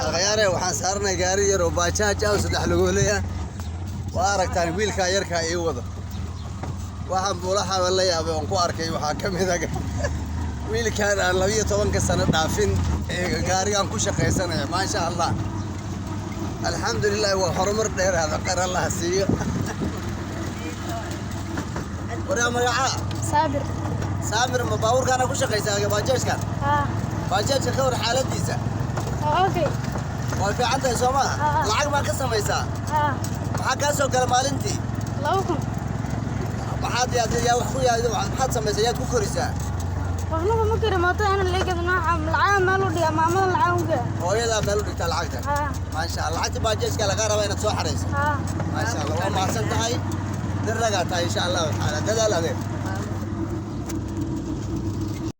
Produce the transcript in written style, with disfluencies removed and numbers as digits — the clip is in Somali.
Akhyaare, waxaan saaranay gaari yar oo baajaaj ah oo saddex lugooley ah. Waa aragtaan wiilkaa yarkaa ii wado. Waxaan buulaxaba la yaabay oon ku arkay waxaa ka mid ah wiilkaan aan 12-ka sano dhaafin ee gaarigaan ku shaqaysanaya. Maasha Allah, alxamdulilah, waa horumar dheeraada, qar Allah siiyo. Waraa, magacaa? Saabir. Saamir, ma baabuurkaana ku shaqaysaa, baajaajkan? Haa. Baajaajka ka war xaaladiisa? Waa okay. Waa fiican tahay, soo maaha? Haa. Lacag maa ka samaysaa? Haa. Maxaa kaa soo gala maalintii? 2000. Maxaad yaa wax ku yaa maxaad samaysaa, yaad ku korisaa? Qofna kuma kari, mooto ana leegada nooca lacag meel u dhiga, maamada lacag u geeya. Hooyadaa meel u dhigtaa lacagta? Haa. Maasha Allah, lacagta baajaajka lagaa rabaa inaad soo xarayso. Haa. Maasha Allah, waa mahadsan tahay, nin ragaa tahay, insha Allahu tacaala, dadaal adeer.